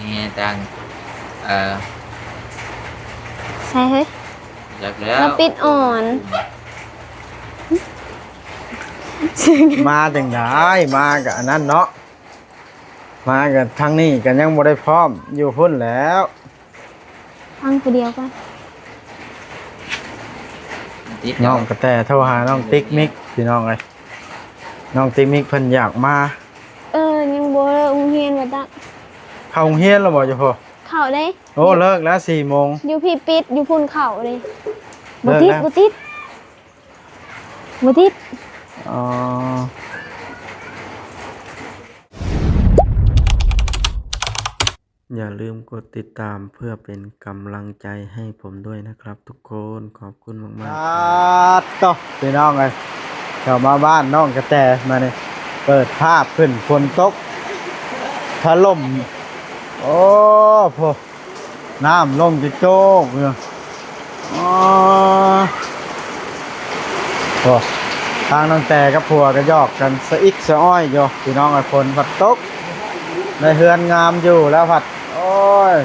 ແມ່ຕ່າງ ເອີ ໃສ່ເຮີ້ຍ ຈັກແລ້ວ ມາປິດອ່ອນ ມາຈັ່ງໃດ ມາກະອັນນັ້ນເນາະ ມາກະທາງນີ້ກະຍັງບໍ່ໄດ້ພ້ອມ ຢູ່ພຸ້ນແລ້ວ ຟັງຜູ້ດຽວກ່ອນ ຕິດແລ້ວ ນ້ອງກະແຕໂທຫານ້ອງຕິກມິກ ພີ່ນ້ອງເອີຍ ນ້ອງຕິກມິກເພິ່ນຢາກມາ ເອີ ຍັງບໍ່ເລີກໂຮງຮຽນວ່າຕະ ເຂົ້າໂຮງຮຽນແລ້ວບໍ່ເຈົ້າພໍ່? ເຂົ້າເດ້ ໂອ້ ເລີກແລ້ວສີ່ໂມງ ຢູ່ພີ້ປິດ ຢູ່ພຸ້ນເຂົ້າເດ້ ບໍ່ຕິດ ບໍ່ຕິດ ບໍ່ຕິດ ອໍ ຢ່າລືມກົດຕິດຕາມເພື່ອເປັນກຳລັງໃຈໃຫ້ຜົມດ້ວຍນະຄັບທຸກຄົນ ຂອບຄຸນມາກໆ ອາ ໂຕ ພີ່ນ້ອງເອີຍ ເຂົ້າມາບ້ານນ້ອງກະແຕມານີ້ ເປີດພາບຂຶ້ນ ຝົນຕົກຖະຫຼົ່ມ ໂອ້ ໂພ ນ້ຳລົງໂຈກໆຢູ່ ອໍ ໂອ້ ທາງນ້ອງແຕກັບຜົວກໍຢອກກັນສະອິດສະອ້ອຍຢູ່ ພີ່ນ້ອງເອີຍ ຝົນພັດຕົກ ໄດ້ເຮືອນງາມຢູ່ແລ້ວພັດ ໂອ້ຍ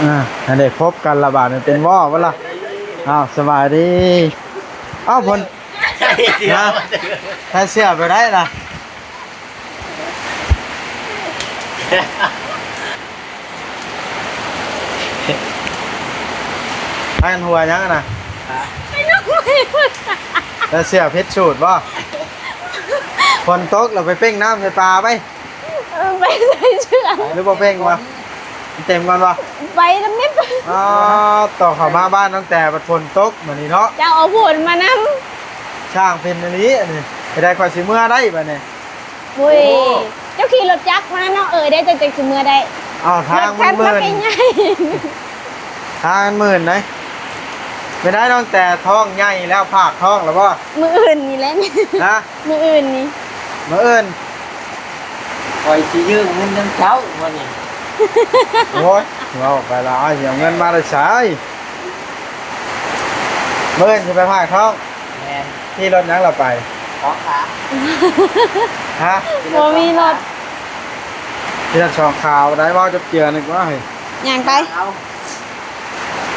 ອ່າ ໃຫ້ໄດ້ພົບກັນລະບາດນີ້ ເປັນວໍບໍ່ລະ? ອ້າວ ສະບາຍດີ ອ້າວ ເພິ່ນ ໃສ່ເສື້ອ ຮະ? ໃສ່ເສື້ອໄປໄດ້ລະ? ໃຫ້ອັນຫົວຫຍັງນະ? ຮະ? ໃສ່ເສື້ອຜິດສູດບໍ່? ຝົນຕົກແລ້ວໄປເປັ່ງນ້ຳໃສ່ປາໄປ. ເອີ ໄປໃສ່ເສື້ອ ຫຼືບໍ່ເປັ່ງວະ? ເຕັມກ່ອນວະ? ໄປນຳມິດ ອໍ ຕໍ່ເຂົ້າມາບ້ານຕັ້ງແຕ່ບັດຝົນຕົກບາດນີ້ເນາະ ເຈົ້າເອົາຝົນມານຳ ຊ່າງເປັນອີ່ຫຼີອັນນີ້ ໄປໄດ້ ຂ້ອຍຊິເມືອໄດ້ບາດນີ້ ໂອ້ຍ ເຈົ້າຂີ່ລົດຈັກມາເນາະ ເອີ ໄດ້ ເຈົ້າຈັ່ງຊິເມືອໄດ້ ອ້າວ ທາງມັນມື່ນ ທາງມັນມື່ນໄດ໋ ແມ່ນໄດ໋ ນ້ອງແຕທ້ອງໃຫຍ່ແລ້ວ ພາກທ້ອງແລ້ວບໍ່? ມື້ອື່ນນີ້ແຫຼະ ຮະ? ມື້ອື່ນນີ້ ມື້ອື່ນ ຂ້ອຍຊິຢືມເງິນນຳເຈົ້າມື້ນີ້ ໂອ້ຍ ເວົ້າໄປລະ ອ້າຍ ຊິເອົາເງິນມາແຕ່ໃສ? ມື້ອື່ນຊິໄປພາກທ້ອງ ແມ່ນ ຂີ່ລົດຫຍັງລະໄປ? ສອງຂາ ຮະ? ບໍ່ມີລົດ ຂີ່ລົດສອງຂາບໍ່ໄດ້ ເວົ້າຈັກເທື່ອໜຶ່ງວ່າ ເຮີ້ຍ ຍ່າງໄປ ເອົາ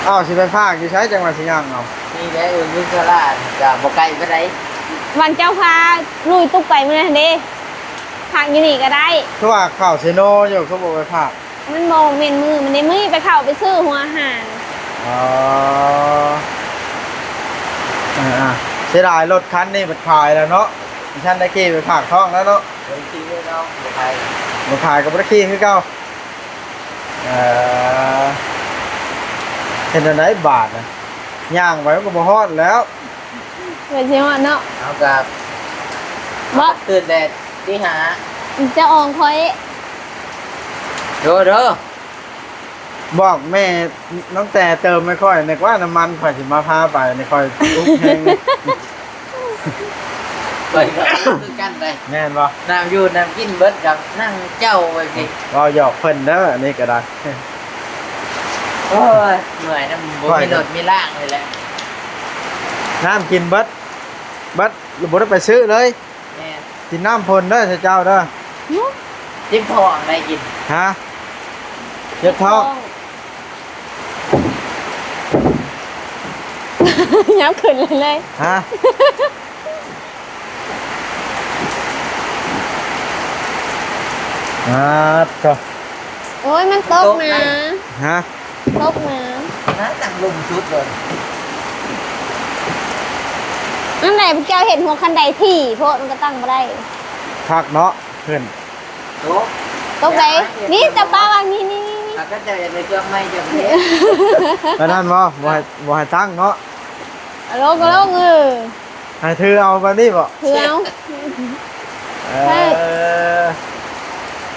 ອ້າວ ຊິໄປພາກຢູ່ໃສ ຈັ່ງວ່າຊິຍ່າງເອົາ? ນີ້ແຫຼະ ເອີ ຢູ່ສາລາກໍບໍ່ໄກປານໃດ ວັນເຈົ້າພາລຸຍຕຸກໄປມື້ນັ້ນເດ້ ພາກຢູ່ນີ້ກໍໄດ້ ຄືວ່າເຂົ້າເຊໂນຢູ່ ຄືບໍ່ໄປພາກ? ມັນບໍ່ແມ່ນມື້ມັນເດ້ ມື້ນີ້ໄປເຂົ້າໄປຊື້ຫົວອາຫານ ອໍ ເອີ ເສຍດາຍລົດຄັນນີ້ບັດຂາຍແລ້ວເນາະ ຄັນໄດ້ຂີ່ໄປພາກທ້ອງແລ້ວເນາະ ບໍ່ໄດ້ຂີ່ຄືເກົ່າ ບໍ່ຂາຍ ບໍ່ຂາຍກໍບໍ່ໄດ້ຂີ່ຄືເກົ່າ ເອີ ເຮັດແນວໃດບາດນະ ຍ່າງໄປມັນກໍບໍ່ຮອດແລ້ວ ເພິ່ນຊິຮອດເນາະ ເຮົາກໍ ບໍ່ ເຮົາກໍຕື່ນແຕ່ ຕີຫ້າ ຈະອອງຂ້ອຍ ໂດ ໂດ ບອກແມ່ນ້ອງແຕເຕີມໃຫ້ຂ້ອຍແດ່ກວ່າ ນ້ຳມັນ ຂ້ອຍຊິມາພາໄປນີ້ ຂ້ອຍອຸກແຮງ ຂ້ອຍກໍຄືກັນໄດ໋ ແມ່ນບໍ່? ນ້ຳຢູ່ນ້ຳກິນເບິດກັບນັ່ງເຈົ້າໄວ້ພີ້ ເວົ້າຫຍອກເພິ່ນເດີ ອັນນີ້ກໍໄດ້ ໂອ້ຍ ເມື່ອຍນຳ ບໍ່ມີລົດມີລາງນີ້ແຫຼະ ນ້ຳກິນເບິດ ເບິດ ບໍ່ໄດ້ໄປຊື້ເລີຍ. ແມ່ນ ກິນນ້ຳພົ່ນເດີເຈົ້າເດີ. ຫື? ເຈັບທ້ອງໄດ້ກິນ. ຮະ? ເຈັບທ້ອງ? ຫຍັບຂຶ້ນເລີຍ. ຮະ? ອາດໂທ້ ໂອ້ຍ ມັນຕົກນະ. ຮະ? ຕົກນະ ນະ ຕັ້ງລຸ່ມສຸດເລີຍ. ອັນໃດພວກເຈົ້າເຮັດຫົວຄັນໄດຖີ່ໂພດ ມັນກໍຕັ້ງບໍ່ໄດ້. ຄັກເນາະ ຂຶ້ນ ຕົກ ຕົກໃດ? ນີ້ ຈະປາວ່ານີ້ ນີ້ ນີ້ ຖ້າເຂົາເຈົ້າຢາກໄດ້ເຄື່ອງໃໝ່ ເຈົ້າກໍເຮັດ. ປານນັ້ນບໍ່? ບໍ່ໃຫ້ ບໍ່ໃຫ້ຕັ້ງເນາະ. ເອົາລົງ ເອົາລົງ ເອີ ໃຫ້ຖືເອົາແບບນີ້ບໍ່? ຖືເອົາ. ເອີ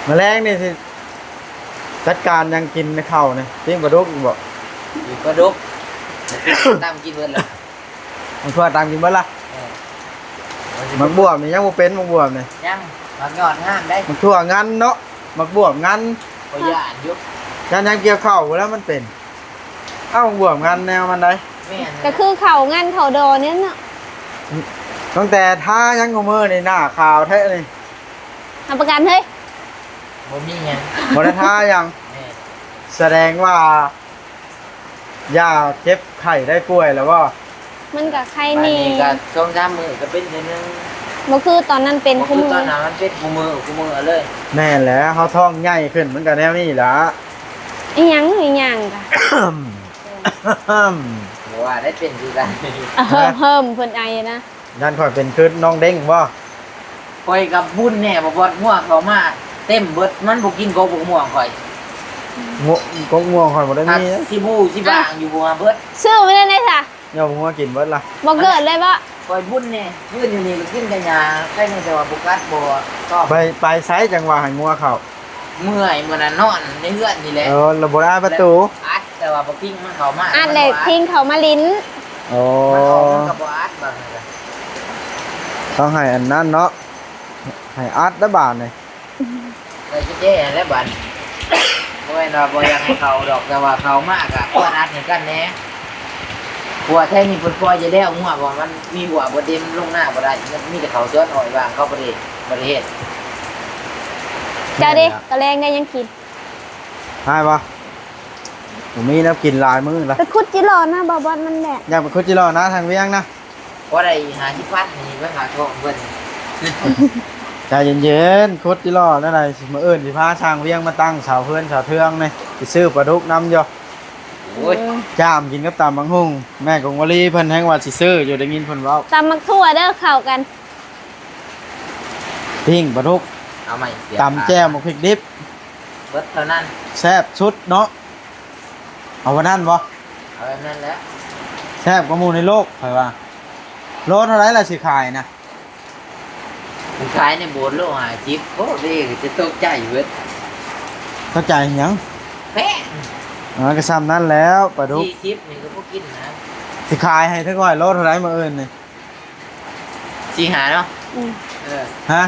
ມື້ແລງນີ້ຊິ ຈັດການຫຍັງກິນໃນເຂົ້ານີ້? ປີ້ງປາດຸກອີກບໍ່? ປີ້ງປາດຸກ ຕຳກິນເບິດລະ. ໝາກຖົ່ວຕຳກິນເບິດລະ? ເອີ ໝາກບວບນີ້ຍັງບໍ່ເປັນ. ໝາກບວບນີ້ຍັງ. ໝາກຍອດງາມໄດ໋. ໝາກຖົ່ວງັນເນາະ. ໝາກບວບງັນ. ຂ້ອຍຢ້ານຢູ່. ຢ້ານຫຍັງ? ກ່ຽວເຂົ້າພຸ້ນແຫຼະມັນເປັນ. ເອົ້າ ໝາກບວບງັນແນວມັນໃດ໋. ແມ່ນ ກໍຄືເຂົ້າງັນເຂົ້າດໍນີ້ເນາະ. ຕັ້ງແຕ່ທາຫຍັງຂອງມື້ນີ້ ໜ້າຂາວແທ້ນີ້. ຮັບປະກັນເຮີ້ຍ. ບໍ່ມີຫຍັງ ບໍ່ໄດ້ທາຫຍັງ. ແມ່ນ ສະແດງວ່າ ຢ່າເຈັບໄຂ້ໄດ້ປ່ວຍແລ້ວບໍ່? ມັນກໍໄຄແນ່ ບາດນີ້ກໍສອງສາມມື້ກໍເປັນເທື່ອໜຶ່ງ. ບໍ່ຄືຕອນນັ້ນເປັນ ບໍ່ຄື ຄູ່ມື້ ຕອນນັ້ນມັນເປັນຄູ່ມື້ ຄູ່ມື້ເລີຍ. ແມ່ນແຫຼະ ເຮົາທ້ອງໃຫຍ່ຂຶ້ນມັນກໍແນວນີ້ລະ. ອີຫຍັງ ອີຫຍັງກະ ບໍ່ວ່າໄດ້ເປັນຄືກັນ. ເຮີ້ມໆ ເພິ່ນໄອນະ. ຢ້ານຂ້ອຍເປັນຄືນ້ອງເດ້ງບໍ່? ຂ້ອຍກັບບຸນແດ່ ບໍ່ບອດ ງົວເຂົ້າມາເຕັມເບິດ ມັນບໍ່ກິນກົກບົກມ່ວງຂ້ອຍ. ງົວ ກົກມ່ວງຂ້ອຍບໍ່ໄດ້ມີ ຊິບູຊິບາງຢູ່ຫົວເບິດ. ຊື້ມາແນວໃດຊະ? ຍ່ອມຫົວກິນເບິດລະ. ບໍ່ເກີດເລີຍບໍ່? ຂ້ອຍບຸນແດ່ ຄືນຢູ່ນີ້ກໍກິນແຕ່ຫຍ້າ ໄຄແນ່ ແຕ່ວ່າບໍ່ກັດບໍ່ຕອບ. ໄປ ໄປໃສຈັ່ງວ່າໃຫ້ງົວເຂົ້າ? ເມື່ອຍ ມື້ນັ້ນນອນໃນເຮືອນນີ້ແຫຼະ. ເອີ ລະບໍ່ໄດ້ປະຕູ ອັດ ແຕ່ວ່າບັກພິງມັນເຂົ້າມາ ອັດແຫຼະ ມັນບໍ່ອັດ ພິງເຂົ້າມາຫຼິ້ນ. ໂອ້ ມັນອອກ ມັນກໍບໍ່ອັດບາດນີ້. ຕ້ອງໃຫ້ອັນນັ້ນເນາະ ໃຫ້ອັດເດີບາດນີ້. ເອີ ຊິແກ້ແລ້ວບາດນີ້ ບໍ່ແມ່ນວ່າບໍ່ຢາກໃຫ້ເຂົ້າດອກ ແຕ່ວ່າເຂົ້າມາກໍຄວນອັດໃຫ້ກັນແດ່. ເພາະວ່າແຖວນີ້ເພິ່ນປ່ອຍຢູ່ແລ້ວ ງົວ ເພາະວ່າມັນມີຫົວບໍ່ເຕັມ ລົງນາບໍ່ໄດ້ ມັນມີແຕ່ເຂົ້າສວນອ້ອຍຫວ່າງ ເຂົາບໍ່ໄດ້ ບໍ່ໄດ້ເຮັດ. ເຈົ້າເດ້ ຕອນແລງໄດ້ຫຍັງກິນ? ຫາຍບໍ່? ບໍ່ມີແນວກິນຫຼາຍມື້ລະ. ໄປຂຸດຈິຫຼໍ່ນະ ບໍ່ບອດ ມັນແດດ. ຢາກໄປຂຸດຈິຫຼໍ່ນະ ທາງວຽງນະ. ພໍໄດ້ຫ້າສິບພັນນີ້ ໄປຝາກທ້ອງເພິ່ນ. ໃຈເຢັນໆ ຂຸດຈິຫຼໍ່ແນວໃດ ມື້ອື່ນຊິພາຊ່າງວຽງມາຕັ້ງເສົາເຮືອນເສົາເທືອງນີ້ ຊິຊື້ປາດຸກນຳຢູ່. ໂອ້ຍ ຈ້າມກິນກັບຕຳບັກຫຸ່ງ ແມ່ກົງວະລີເພິ່ນແຮ່ງວ່າຊິຊື້ຢູ່ ໄດ້ຍິນເພິ່ນເວົ້າ. ຕຳບັກຖົ່ວເດີ ເຂົ້າກັນ. ປີ້ງປາດຸກ ເອົາໃໝ່ ຕຳແຈ່ວໝາກພິກດິບ ເບິດເທົ່ານັ້ນ ແຊບສຸດເນາະ. ເອົາອັນນັ້ນບໍ່? ເອົາອັນນັ້ນແຫຼະ ແຊບກວ່າໝູ່ໃນໂລກ ຂ້ອຍວ່າ. ໂລເທົ່າໃດລະຊິຂາຍນະ? ມັນຂາຍໃນໂບດໂລຫ້າສິບ. ໂອ້ ເດ້ ຈະຕົກໃຈເບິດ. ຕົກໃຈຫຍັງ? ແພງ. ເອີ ກໍຊ່ຳນັ້ນແຫຼ້ວ ປາດຸກ ສີ່ສິບນີ້ກໍບໍ່ກິນນະ. ຊິຂາຍໃຫ້ເຖິງຮ້ອຍໂລເທົ່າໃດມື້ອື່ນນີ້? ສີ່ຫ້າເນາະ. ອືມ ເອີ ຮະ?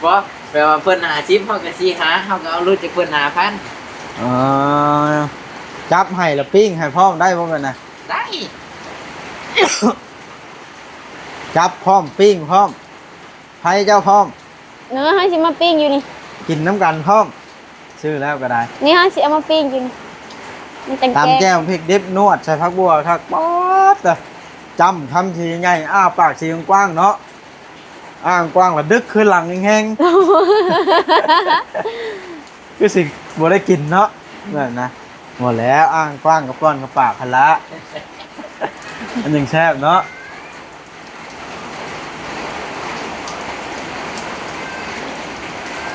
ບໍ່ ແປວ່າເພິ່ນຫ້າສິບ ເຮົາກໍສີ່ຫ້າ ເຮົາກໍເອົາຫຼຸດຈາກເພິ່ນຫ້າພັນ. ອໍ ຈັບໃຫ້ລະປີ້ງໃຫ້ພ້ອມໄດ້ບໍ່ແມ່ນນະ? ໄດ້ ຈັບພ້ອມ ປີ້ງພ້ອມ ໄຟເຈົ້າພ້ອມ. ເອີ ເຮົາຊິມາປີ້ງຢູ່ນີ້ ກິນນຳກັນພ້ອມ. ຊື້ແລ້ວກໍໄດ້ ນີ້ເຮົາຊິເອົາມາປີ້ງກິນ. ຕຳແຈ່ວພິກດິບ ນວດໃສ່ຜັກບົວຄັກ. ປາດເຕີ ຈ້ຳຄຳຊິໃຫຍ່ ອ້າປາກຊິກວ້າງເນາະ. ອ້າກວ້າງລະດຶກຄືຫຼັງແຮງໆ ຄືຊິບໍ່ໄດ້ກິນເນາະ. ແມ່ນນະ ບໍ່ແລ້ວ ອ້າກວ້າງກໍປ້ອນເຂົ້າປາກຫັ້ນລະ ມັນຈັ່ງແຊບເນາະ.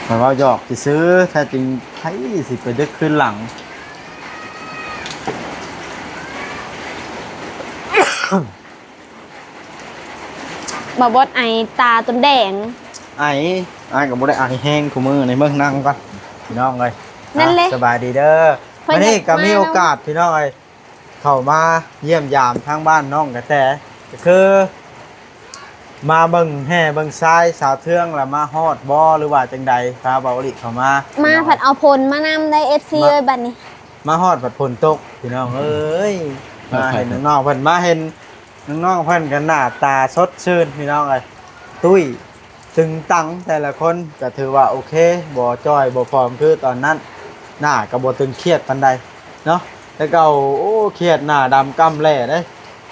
ຂ້ອຍເວົ້າຫຍອກຊື່ໆ ແທ້ຈິງໃຜຊິໄປດຶກຄືນຫຼັງ. ບ່າວບອດໄອຕາຈົນແດງ. ໄອ ອ້າຍກໍບໍ່ໄດ້ໄອແຮງຄູ່ມື້ນີ້. ເບິ່ງນັ່ງກ່ອນພີ່ນ້ອງເອີຍ. ນັ້ນແຫຼະ ສະບາຍດີເດີ. ມື້ນີ້ກໍມີໂອກາດພີ່ນ້ອງເອີຍ ເຂົ້າມາຢ້ຽມຢາມທາງບ້ານນ້ອງກະແຕ ກໍຄືມາເບິ່ງແຮ່ເບິ່ງຊາຍສາວເທືອງ ລະມາຮອດບໍ່ ຫຼືວ່າຈັ່ງໃດ? ພາເບົາລິເຂົ້າມາ ມາພັດເອົາຝົນມານຳໄດ໋ ເອັຟຊີເອີຍ. ບັດນີ້ມາຮອດພັດຝົນຕົກພີ່ນ້ອງເອີຍ. ມາເຫັນນ້ອງໆເພິ່ນ ມາເຫັນນ້ອງໆເພິ່ນກໍໜ້າຕາສົດຊື່ນພີ່ນ້ອງເອີຍ ຕຸ້ຍ ຕຶງຕັງ ແຕ່ລະຄົນກໍຖືວ່າໂອເຄ ບໍ່ຈ່ອຍບໍ່ຜອມຄືຕອນນັ້ນ ໜ້າກໍບໍ່ຕຶງຄຽດປານໃດເນາະ. ແຕ່ເກົ່າ ໂອ້ ຄຽດ ໜ້າດຳກ້ຳແຫຼ້ເດ້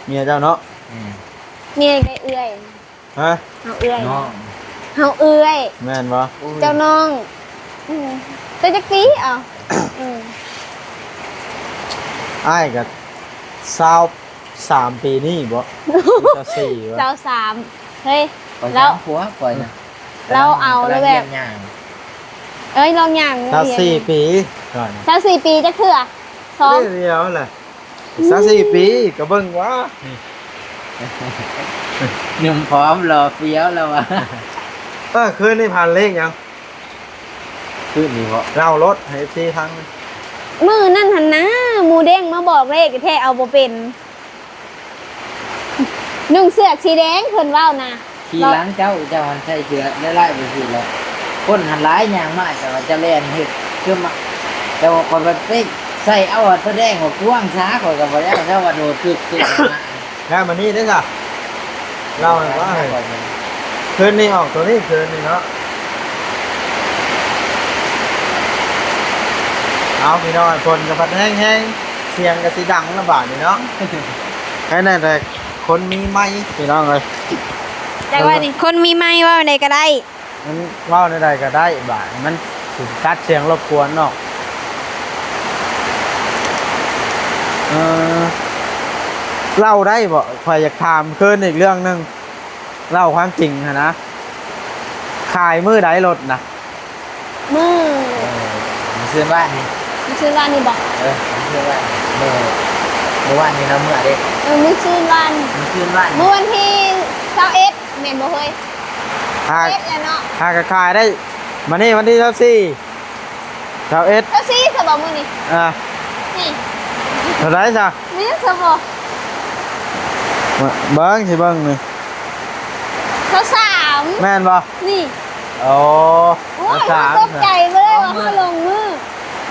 ເມຍເຈົ້າເນາະ. ອືມ ເມຍກໍເອື້ອຍ. ຮະ? ເຮົາເອື້ອຍ ນ້ອງ ເຮົາເອື້ອຍ. ແມ່ນບໍ່? ເຈົ້ານ້ອງ. ອືມ ເຈົ້າຈັກປີ? ເອົ້າ ອືມ ອ້າຍກໍຊາວ ສາມປີນີ້ບໍ? ຊາວສີ່ຫວາ? ຊາວສາມ. ເຮີ້ຍ ຂ້ອຍ ແລ້ວ ສາມຂົວຂ້ອຍນະ ລາວເອົາແລ້ວແບບ ກຳລັງຮຽນຍ່າງ. ເອີຍ ລອງຍ່າງ ຊາວສີ່ປີກ່ອນ. ຊາວສີ່ປີຈັກເທື່ອ? ສອງ ດຽວແຫຼະ. ຊາວສີ່ປີກໍເບິ່ງວ່າ ໜຸ່ມຜອມຫຼໍ່ຟຽວແລ້ວວ່າ. ເອີ ຄືນນີ້ພັນເລກຫຍັງ? ຄືນນີ້ເບາະ ເລົ່າໂລດໃຫ້ເອັຟຊີຟັງ. ມື້ນັ້ນຫັ້ນນາ ໝູເດ້ງມາບອກເລກແທ້ ເອົາບໍ່ເປັນ. ນຸ່ງເສື້ອສີແດງ ເພິ່ນເວົ້ານະ. ຂີ່ຫຼັງເຈົ້າ ເຈົ້າຫັ້ນໃສ່ເສື້ອລາຍໆ ແບບຊີ້ແຫຼະ. ຄົນຫັ້ນຫຼາຍຍ່າງມາ ແຕ່ວ່າເຈົ້າແລ່ນເຮັດຄືມາ ແຕ່ວ່າຂ້ອຍໄປໃສ່ເອົາ ສະແດງວ່າກວາງສາ ຂ້ອຍກໍບໍ່ໄດ້ເອົາ ແຕ່ວ່າໂດດຄຶກໆມາ. ແລ້ວມື້ນີ້ເດ້ຊະ ເລົ່າໃຫ້ຟັງ. ຄືນນີ້ອອກໂຕນີ້ ຄືນນີ້ເນາະ. ເອົາພີ່ນ້ອງ ຝົນກໍພັດແຮງໆ ສຽງກໍຊິດັງລະບາດນີ້ເນາະ. ແຄ່ນັ້ນແຫຼະ ຄົນມີໄມ ພີ່ນ້ອງເອີຍ. ແຕ່ວ່ານີ້ຄົນມີໄມເວົ້າໃດກໍໄດ້ ມັນເວົ້າແນວໃດກໍໄດ້ ບາດນີ້ມັນຊິຕັດສຽງລົບກວນເນາະ. ເອີ ເລົ່າໄດ້ບໍ່? ຂ້ອຍຢາກຖາມຄືນອີກເລື່ອງໜຶ່ງ ເລົ່າຄວາມຈິງຫັ້ນນະ. ຂາຍມື້ໃດລົດນະ? ມື້ ເອີ ມື້ຊືນວານນີ້ ມື້ຊືນວານນີ້ບໍ່? ເອີ ມື້ຊືນວານນີ້ ມື້ ມື້ວານນີ້ເຮົາເມືອເດ້. ເອີ ມື້ຊືນວານ ມື້ຊືນວານ ມື້ວັນທີຊາວເອັດ ແມ່ນບໍ່ເຮີ້ຍ? ຫ້າ ຊາວເອັດແລ້ວເນາະ ຫາກໍຂາຍໄດ້. ມື້ນີ້ວັນທີຊາວສີ່ ຊາວເອັດ ຊາວສີ່ຊະບໍ່ມື້ນີ້? ອ່າ ນີ້ ເທົ່າໃດຊະ? ມີຊະບໍ່? ເບິ່ງ ຊິເບິ່ງນີ້ ຊາວສາມ ແມ່ນບໍ່? ນີ້ ໂອ້ ໂອ້ຍ ຊາວສາມ ຕົກໃຈເລີຍວ່າເຮົາລົງມື້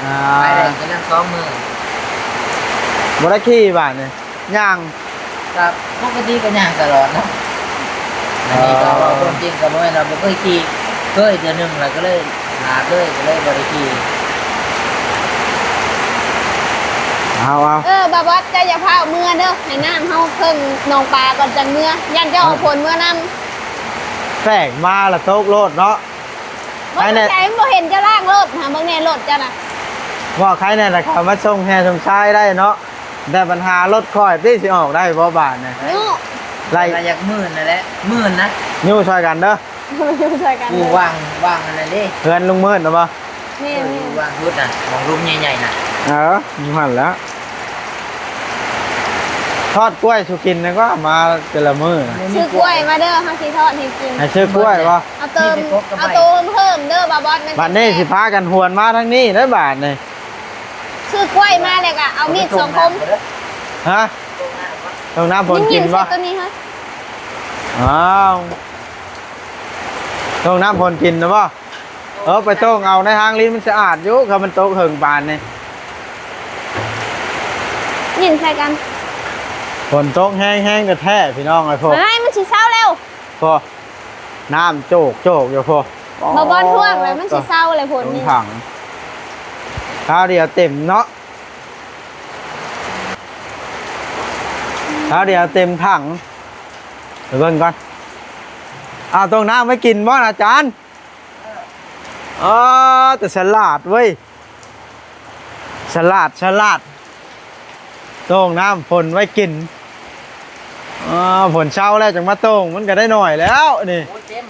ອ່າ ໄປໄດ້ກໍຍັງສອງມື້ ບໍ່ໄດ້ຂີ່ບາດນີ້ ຍ່າງ ກໍປົກກະຕິກໍຍ່າງຕະຫຼອດເນາະ. ອັນນີ້ກໍເວົ້າຄວາມຈິງ ກໍບໍ່ແມ່ນວ່າບໍ່ເຄີຍຂີ່ ເຄີຍເທື່ອໜຶ່ງ ແລ້ວກໍເລີຍຫຼາບເລີຍ ກໍເລີຍບໍ່ໄດ້ຂີ່. ເອົາ ເອົາ ເອີ ບ່າວບອດ ເຈົ້າຢ່າຟ້າວເມືອເດີ ໃຫ້ນ້ຳເຮົາເຄິ່ງໜອງປາກ່ອນຈັ່ງເມືອ ຢ້ານເຈົ້າເອົາຝົນເມືອນຳ. ແປກມາລະຕົກໂລດເນາະ. ບໍ່ ໃຈມັນບໍ່ເຫັນເຈົ້າລ້າງລົດຫາ ເບິ່ງແນ່ລົດເຈົ້ານະ. ວ່າໃຄແນ່ລະ ເຂົາມາສົ່ງແຮ່ສົ່ງຊາຍໄດ້ເນາະ ແຕ່ບັນຫາລົດຂ້ອຍຕິ ຊິອອກໄດ້ບໍ່ບາດນີ້? ເນາະ ໄລ່ ກໍຢາກມື່ນນັ້ນແຫຼະ ມື່ນນະ ຍູ້ຊ່ອຍກັນເດີ ຢູ່ຊ່ອຍກັນ ຢູ່ຫວ່າງ ຫວ່າງອັນນັ້ນເດ້ ເຮືອນລຸງມືດນະບໍ່? ແມ່ນໆ ຢູ່ຫວ່າງສຸດນະ ໝ່ອງລຸ່ມໃຫຍ່ໆນະ. ເອີ ຢູ່ຫັ້ນແຫຼະ ທອດກ້ວຍສູ່ກິນນະ ກໍມາແຕ່ລະມື້ນະ. ຊື້ກ້ວຍມາເດີ ເຮົາຊິທອດໃຫ້ກິນ ໃຫ້ຊື້ກ້ວຍບໍ່? ເອົາເຕີມ ເອົາໂຕເພີ່ມເດີ ບ່າວບອດ. ບັດນີ້ຊິພາກັນຫວນມາທາງນີ້ເດີບາດນີ້. ຊື້ກ້ວຍມາແລ້ວກໍເອົາມີດສອງຄົມ. ຮະ? ຕົ້ມນ້ຳຝົນກິນບໍ່? ນີ້ ນີ້ ໃສ່ໂຕນີ້ຮະ. ອ້າວ ຕົ້ມນ້ຳຝົນກິນນະບໍ່? ເອີ ໄປຕົ້ມເອົາໃນທາງລີ້ ມັນສະອາດຢູ່ ຄັນມັນຕົກເຫິງປານນີ້. ຍິນໃສ່ກັນ ຝົນຕົກແຮງໆແທ້ໆ ພີ່ນ້ອງເອີຍ. ໂພ ເຮີ້ຍ ມັນຊິເຊົາແລ້ວ ໂພ ນ້ຳໂຈກໆຢູ່ ໂພ. ບໍ່ ບໍ່ຖ້ວມແລ້ວ ມັນຊິເຊົາແລ້ວຝົນນີ້. ຄາວດຽວເຕັມເນາະ ຄາວດຽວເຕັມຖັງ. ໄປເບິ່ງກ່ອນ. ອ້າວ ຕົ້ມນ້ຳໄວ້ກິນບໍ່ອາຈານ? ອໍ ແຕ່ສະຫຼາດເວີຍ ສະຫຼາດ ສະຫຼາດ. ໂຕ່ງນ້ຳຝົນໄວ້ກິນ. ອໍ ຝົນເຊົາແລ້ວຈັ່ງມາໂຕ່ງ ມັນກໍໄດ້ໜ້ອຍແລ້ວນີ້. ໂອ້ຍ ເຕັມ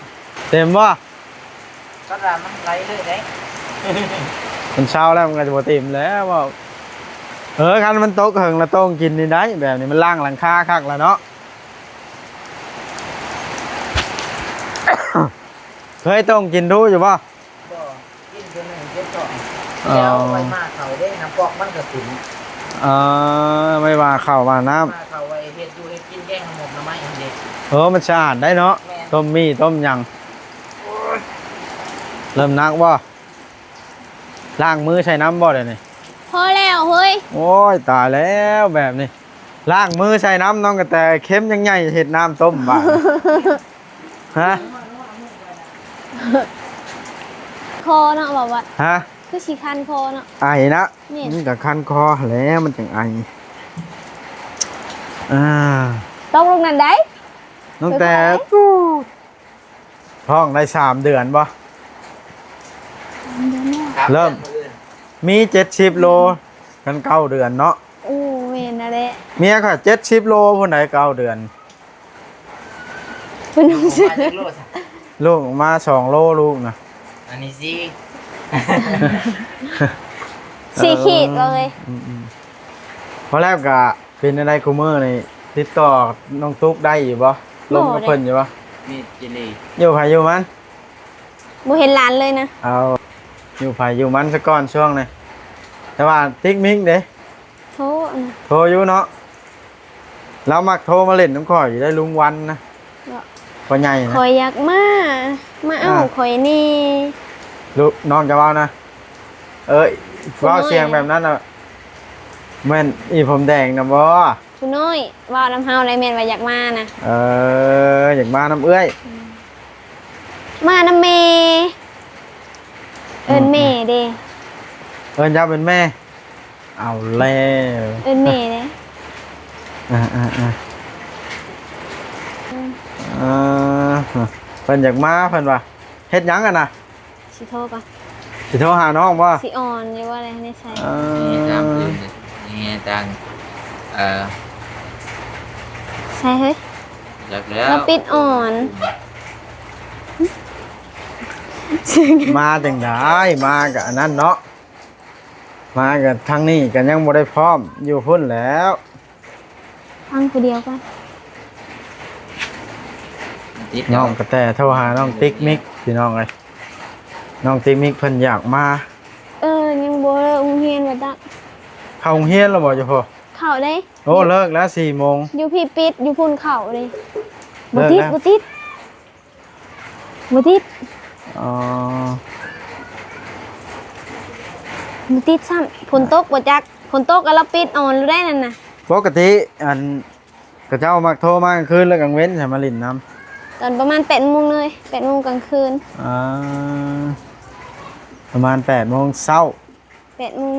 ເຕັມບໍ່? ກໍລະມັນໄຫຼເລີຍເດ້ ມັນເຊົາແລ້ວມັນກໍຈະບໍ່ເຕັມແລ້ວ. ເອີ ຄັນມັນຕົກເຫິງລະໂຕ່ງກິນນີ້ໄດ້ ແບບນີ້ມັນລ້າງຫຼັງຄາຄັກລະເນາະ. ເຄີຍຕົ້ມກິນດູຢູ່ບໍ່? ບໍ່ ກິນເທື່ອໜຶ່ງເຈັບທ້ອງ. ອໍ ແລ້ວໄວ້ໝ່າເຂົ້າເດ້ ນ້ຳປອກມັນກໍຂຶ້ນ. ອໍ ໄວ້ໝ່າເຂົ້າໝ່ານ້ຳ ໝ່າເຂົ້າໄວ້ເຮັດຢູ່ເຮັດກິນ ແກງໜໍ່ໝົກໜໍ່ໄມ້ຫັ້ນເດ້. ເອີ ມັນສະອາດໄດ໋ເນາະ. ແມ່ນ ຕົ້ມໝີ່ຕົ້ມຫຍັງ. ໂອ້ຍ ເລີ່ມໜັກບໍ່? ລ້າງມືໃສ່ນ້ຳບໍ່ດຽວນີ້? ພໍແລ້ວເຮີ້ຍ. ໂອ້ຍ ຕາຍແລ້ວແບບນີ້ ລ້າງມືໃສ່ນ້ຳ ນ້ອງກະແຕເຂັມຍັງໃຫຍ່ ເຮັດນ້ຳຕົ້ມບາດນີ້. ຮະ? ຄໍເນາະ ບໍ່ວ່າ ຮະ? ຄືຊິຄັນຄໍເນາະ ໄອນະ. ນີ້ ມັນກະຄັນຄໍແຫຼະ ມັນຈັ່ງໄອ. ອ່າ ຕົກລົງນັ້ນໄດ໋ ນ້ອງແຕ. ທ້ອງໄດ້ສາມເດືອນບໍ່? ສາມເດືອນແລ້ວ ເລີ່ມ ສາມເດືອນມື້ອື່ນ ມີເຈັດສິບໂລ ຄັນເກົ້າເດືອນເນາະ. ໂອ້ ແມ່ນຫັ້ນແຫຼະ ເມຍຂ້ອຍເຈັດສິບໂລພຸ້ນໃດ໋ ເກົ້າເດືອນ. ເພິ່ນ ລູກອອກມາຈັກໂລຊະ? ລູກອອກມາສອງໂລ ລູກນະ. ອັນນີ້ສີ່ ສີ່ຂີດເລີຍ. ອືມໆ ພໍແລ້ວກະ ເປັນຈັ່ງໃດຄູ່ມື້ນີ້ ຕິດຕໍ່ນ້ອງຕຸກໄດ້ຢູ່ບໍ່? ລົມກັບເພິ່ນຢູ່ບໍ່? ມີຈີລີ ຢູ່ໃຜຢູ່ມັນ ບໍ່ເຫັນຫຼານເລີຍນະ. ເອົາ ຢູ່ໃຜຢູ່ມັນສະກ່ອນຊ່ວງນີ້. ແຕ່ວ່າຕິກມິກເດ້ ໂທ ໂທຢູ່ເນາະ. ລາວມັກໂທມາຫຼິ້ນນຳຂ້ອຍຢູ່ໄດ໋ ລຸງວັນນະ. ເນາະ ພໍ່ໃຫຍ່ນະ ຂ້ອຍຢາກມາ ມາເອົາຂ້ອຍແດ່. ລູກນ້ອງຈະເວົ້ານະ. ເອີຍ ຜູ້ນ້ອຍ ເວົ້າສຽງແບບນັ້ນນະ ແມ່ນອີ່ຜົມແດງນະບໍ່? ຜູ້ນ້ອຍເວົ້ານຳເຮົາໄດ໋ ແມ່ນວ່າຢາກມານະ. ເອີ ຢາກມານຳເອື້ອຍ. ອືມ ມານຳແມ່ ເອີ້ນແມ່ເດ້. ເອີ້ນເຈົ້າເປັນແມ່. ເອົາແລ້ວ ເອີ້ນແມ່ເດ້. ອ່າໆໆ ອືມ ອ່າ ເພິ່ນຢາກມາ ເພິ່ນວ່າ. ເຮັດຫຍັງຫັ້ນນະ? ຊິໂທກ່ອນ. ຊິໂທຫານ້ອງບໍ່? ຊິອ່ອນຢູ່ບໍ່ ແລ້ວໃນໃສ? ເອີ ນີ້ຕາມອື່ນນີ້ ນີ້ຕາມ ເອີ ໃສເຮີ້ຍ? ຈັກແລ້ວ ລາວປິດອ່ອນ. ມາຈັ່ງໃດ? ມາກະອັນນັ້ນເນາະ. ມາກະທາງນີ້ກະຍັງບໍ່ໄດ້ພ້ອມ ຢູ່ພຸ້ນແລ້ວ. ຟັງຜູ້ດຽວກ່ອນ. ຕິດແລ້ວ ນ້ອງກະແຕໂທຫານ້ອງຕິກມິກ ພີ່ນ້ອງເອີຍ. ນ້ອງຕິກມິກເພິ່ນຢາກມາ. ເອີ ຍັງບໍ່ເລີກໂຮງຮຽນວ່າຈັກ. ເຂົ້າໂຮງຮຽນແລ້ວບໍ່? ເຈົ້າພໍ່ ເຂົ້າເດ້. ໂອ້ ເລີກແລ້ວສີ່ໂມງ. ຢູ່ພີ້ປິດ ຢູ່ພຸ້ນເຂົ້າເດ້. ບໍ່ຕິດ ບໍ່ຕິດ. ບໍ່ຕິດ. ອໍ ບໍ່ຕິດຊ້ຳ. ຝົນຕົກບໍ່ຈັກ. ຝົນຕົກກະລາວປິດອ່ອນໂລດໄດ໋ນັ້ນນະ. ປົກກະຕິ ອັນ ເຂົາເຈົ້າມັກໂທມາກາງຄືນ ແລະກາງເວັນໃຫ້ມາຫຼິ້ນນຳ. ຕອນປະມານແປດໂມງເລີຍ ແປດໂມງກາງຄືນ. ອ່າ ປະມານແປດໂມງເຊົ້າ. ແປດໂມງ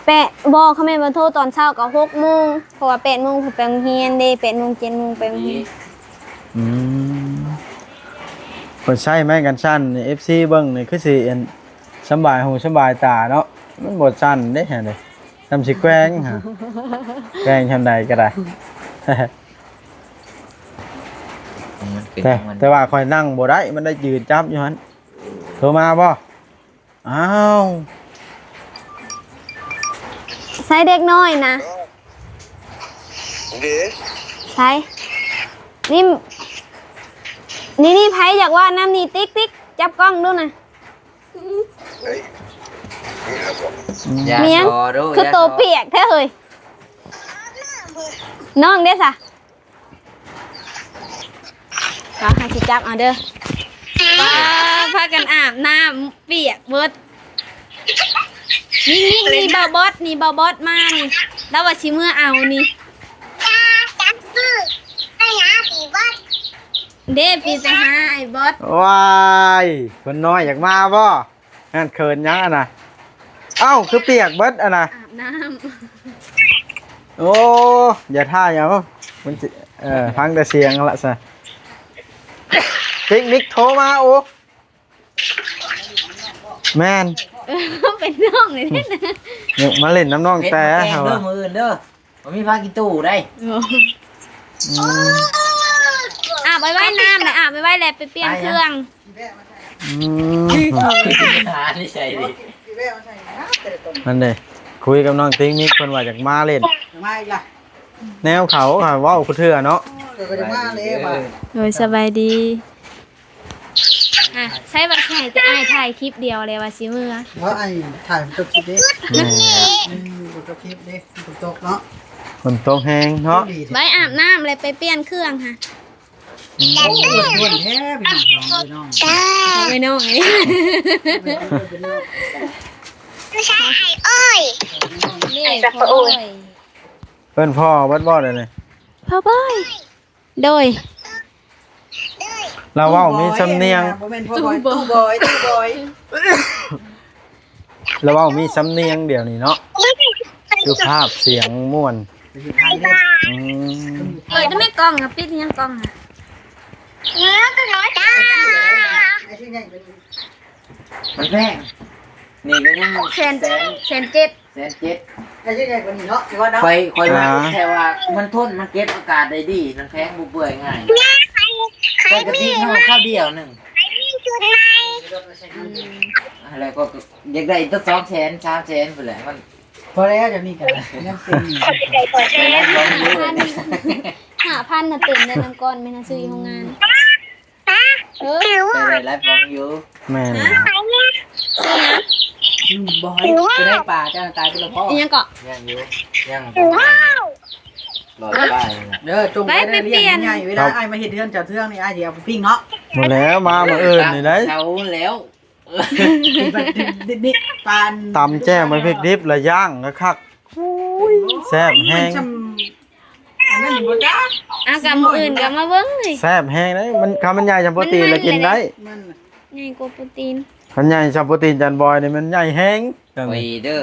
ແປດ ບໍ່ ຄັນແມ່ນວ່າໂທຕອນເຊົ້າກະຫົກໂມງ ເພາະວ່າແປດໂມງເພິ່ນໄປໂຮງຮຽນເດ້. ແປດໂມງ ເຈັດໂມງໄປໂຮງຮຽນ. ອືມ ເພິ່ນໃຊ້ໄມ້ກັນສັ່ນ ເອັຟຊີເບິ່ງນີ້ຄືຊິອັນ ສຳບາຍຫູສຳບາຍຕາເນາະ. ມັນບໍ່ສັ່ນເດ້ຫັ້ນເດ້ ສ່ຳຊິແກວ່ງຫາ ແກວ່ງຊ່ຳໃດກະໄດ້. ແຕ່ ແຕ່ວ່າຂ້ອຍນັ່ງບໍ່ໄດ້ ມັນໄດ້ຢືນຈັບຢູ່ຫັ້ນ. ໂທມາບໍ່? ອ້າວ ໃສເດັກນ້ອຍນະ? ເດ້ ໃສ? ນີ້ ນີ້ ນີ້ ໃຜຢາກເວົ້ານຳນີ້? ຕິກ ຕິກ ຈັບກ້ອງດູນະ. ເຮີ້ຍ ຢ່າ ມີຫຍັງ? ຊໍດູ ຄືໂຕປຽກແທ້ເຮີ້ຍ. ນ້ອງເດ້ສະ? ເອົາ ໃຫ້ຊິຈັບເອົາເດີ. ປາ ພາກັນອາບນ້ຳປຽກເບິດ. ນີ້ ນີ້ ນີ້ ບ່າວບອດ ນີ້ ບ່າວບອດມານີ້ ລາວວ່າຊິເມືອເອົານີ້. ເດ້ ປີໄປຫາອ້າຍບອດ. ວ້າຍ ຄົນນ້ອຍຢາກມາບໍ່? ຫັ້ນເຂີນຫຍັງຫັ້ນນະ? ເອົ້າ ຄືປຽກເບິດຫັ້ນນະ? ອາບນ້ຳ. ໂອ້ ຢ່າຖ່າຍເອົາ ມັນຊິ ເອີ ຟັງແຕ່ສຽງຫັ້ນລະຊະ. ຕິກມິກໂທມາ. ໂອ້ ແມ່ນ ເປັນນ້ອງເລີຍເດ້. ອືມ ມາຫຼິ້ນນຳນ້ອງແຕ່ ເຮັດແກງເດີ ມື້ອື່ນເດີ. ບໍ່ມີຜ້າຂີ້ຕູ້ໄດ໋. ອືມ ອາບໄວ້ໆ ນ້ຳແຫຼະ ອາບໄວ້ໆ ແລ້ວໄປປ່ຽນເຄື່ອງ. ອືມ ຫານິໄສດີ. ນັ້ນເດ້ ຄຸຍກັບນ້ອງຕິກມິກ ເພິ່ນວ່າຢາກມາຫຼິ້ນ. ມາອີກລະ. ແນວເຂົາຫາເວົ້າຄູ່ເທື່ອເນາະ. ເອີ ກໍຈະມາແລ້ວວ່າ. ໂດຍ ສະບາຍດີ. ອ່ະ ໃຊ້ວ່າຊິໃຫ້ແຕ່ອ້າຍຖ່າຍຄລິບດຽວແລ້ວວ່າຊິເມືອ. ວ່າອ້າຍຖ່າຍຈົບຄລິບເດ້. ແມ່ນ ອືມ ຈົບຄລິບເດ້. ຝົນຕົກເນາະ ຝົນຕົກແຮງເນາະ. ໄວ້ອາບນ້ຳແລ້ວໄປປ່ຽນເຄື່ອງຫາ. ອືມ ໂອ້ຍ ອ້ວນແທ້ພີ່ນ້ອງ. ໄປນ້ອງ ໄປນ້ອງ ໄປນ້ອງ. ເອີ້ນພໍ່ເບິດບໍ່ດຽວນີ້? ພໍ່ບອຍ. ໂດຍ ລາວເວົ້າມີສຳນຽງ. ຕູ້ບອຍ ຕູ້ບອຍ ຕູ້ບອຍ. ລາວເວົ້າມີສຳນຽງດຽວນີ້ເນາະ ສຸພາບສຽງມ່ວນ. ອືມ ເປີດໄດ້ແມ່ ກ້ອງ ປິດຍັງກ້ອງ. ມັນແພງ ນີ້ກໍຍັງແສນ ແສນເຈັດ. ແສນເຈັດ ໄດ້ໃຫຍ່ກວ່ານີ້ເນາະ ຄືວ່າເນາະ. ຂ້ອຍ ຂ້ອຍວ່າ ອ່າ ແຕ່ວ່າມັນທົນ ມັນເກັບອາກາດໄດ້ດີ ມັນແຂງບໍ່ເປື່ອຍງ່າຍ. ແຕ່ກະຕິກນ້ອງເຂົ້າດຽວໜຶ່ງ ແລ້ວກໍຢາກໄດ້ອີກຈັກສອງແສນ ສາມແສນພຸ້ນແຫຼະ. ມັນພໍແລ້ວ ດຽວນີ້ກະຍັງເຕັມຢູ່. ໄດ້ຫຼາຍກວ່າຢູ່ ຫ້າພັນນະ ເຕັມແລ້ວ. ນຳກ່ອນແມ່ນຫາຊື້ຢູ່ໂຮງງານ. ເອີ ໄດ້ຫຼາຍປອງຢູ່. ແມ່ນ ຮະ? ຊື້ຫຍັງ? ອືມ ບໍ່ໃຫ້ ໄປໄດ້ປາເຈົ້ານະ ຕາຍໄປແລ້ວບໍ່? ອີຫຍັງເກາະ? ຍັງຢູ່ ຍັງປະມານຮ້ອຍປາຍນີ້ແຫຼະ. ເດີ ຈົ່ງໄປ ໄປ ໄປປ່ຽນ ເວລາອ້າຍມາເຮັດເຮືອນເຈົ້າເທື່ອນີ້ ອ້າຍຊິເອົາໄປປີ້ງເນາະ. ບໍ່ແລ້ວ ມາມື້ອື່ນນີ້ໄດ໋. ເຊົາແລ້ວ ກິນປາດິບນີ້ ປາ ຕຳແຈ່ວ ໝາກພິກດິບ ລະຍ່າງຄັກໆ. ໂອ້ຍ ແຊບແຮງ. ອັນນັ້ນບໍ່ຈັກ ອາ ກະມື້ອື່ນກະມາເບິ່ງ. ແຊບແຮງເດ້ ມັນ ຄັນມັນໃຫຍ່ສ່ຳໂປຣຕີນລະກິນໄດ້. ມັນ ໃຫຍ່ກວ່າໂປຣຕີນ. ຄັນໃຫຍ່ສ່ຳໂປຣຕີນຈານບອຍນີ້ມັນໃຫຍ່ແຮງ. ໂອ້ຍເດີ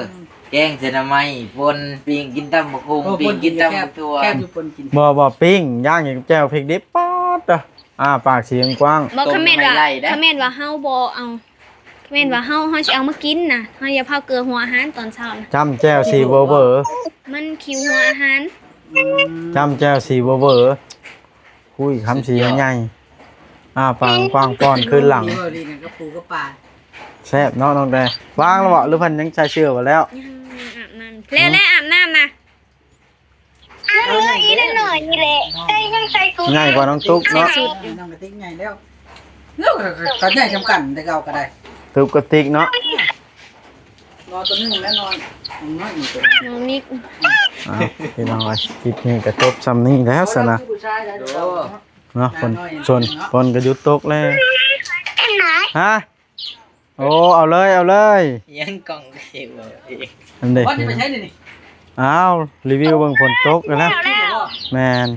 ແກງໃສ່ໜໍ່ໄມ້ ປົ່ນ ປີ້ງກິນຕຳບັກຫຸ່ງ ໂອ້ ປີ້ງກິນຕຳບັກຖົ່ວ ແຊບຢູ່ປົ່ນກິນ ບໍ່ ບໍ່ ປີ້ງ ຍ່າງກິນກັບແຈ່ວພິກດິບ ປາດເດີ ອ້າປາກສີກວ້າງໆ ບໍ່ ຄັນແມ່ນວ່າ ຕົ້ມໜໍ່ໄມ້ໄລ່ເດ້ ຄັນແມ່ນວ່າເຮົາບໍ່ເອົາ ຄັນແມ່ນວ່າເຮົາ ເຮົາຊິເອົາມາກິນນະ ເຮົາຢ່າພາວເກືອຫົວອາຫານຕອນເຊົ້ານະ ຈ້ຳແຈ່ວສີເວີໆ ມັນຄິວຫົວອາຫານ ອືມ ຈ້ຳແຈ່ວສີເວີໆ ຄຸຍຄຳສີໃຫຍ່ ອ້າປາກກວ້າງໆ ປ້ອນຄືນຫຼັງ ດີເວີລີກັນກັບປູກັບປາ ແຊບເນາະນ້ອງແດ ວາງແລ້ວບໍ່ ຫຼືເພິ່ນຍັງໃສ່ເສື້ອບໍ່ແລ້ວ? ຍັງ ອາບນ້ຳ ແລ້ວ ແລ້ວອາບນ້ຳນະ ຍັງເຫຼືອອີກໜ້ອຍນີ້ແຫຼະ ໃສ່ ຍັງໃສ່ຊຸດ ໃຫຍ່ກວ່ານ້ອງຕຸກເນາະ ໃສ່ຊຸດ ນ້ອງກະຕິກໃຫຍ່ແລ້ວ ເນາະ ກະໃຫຍ່ສ່ຳກັນແຕ່ເກົ່າກະໄດ້ ຕຸກກະຕິກເນາະ ນອນຕົວໜຶ່ງແລ້ວນອນ ນ້ອງມີກ ນ້ອງມີກ ອ້າວ ພີ່ນ້ອງເອີຍ ຄລິບນີ້ກະຈົບສ່ຳນີ້ແລ້ວຊັ້ນນະ ໂອ້ ເນາະ ຝົນ ຝົນ ຝົນກະຢຸດຕົກແລ້ວ ຮະ ໂອ້ ເອົາເລີຍ ເອົາເລີຍ ຍັງກ້ອງເອງ ອັນເດ ວ່າຊິໄປໃສນີ້ ອ້າວ ຣີວິວເບິ່ງຝົນຕົກຫັ້ນນະ ແມ່ນ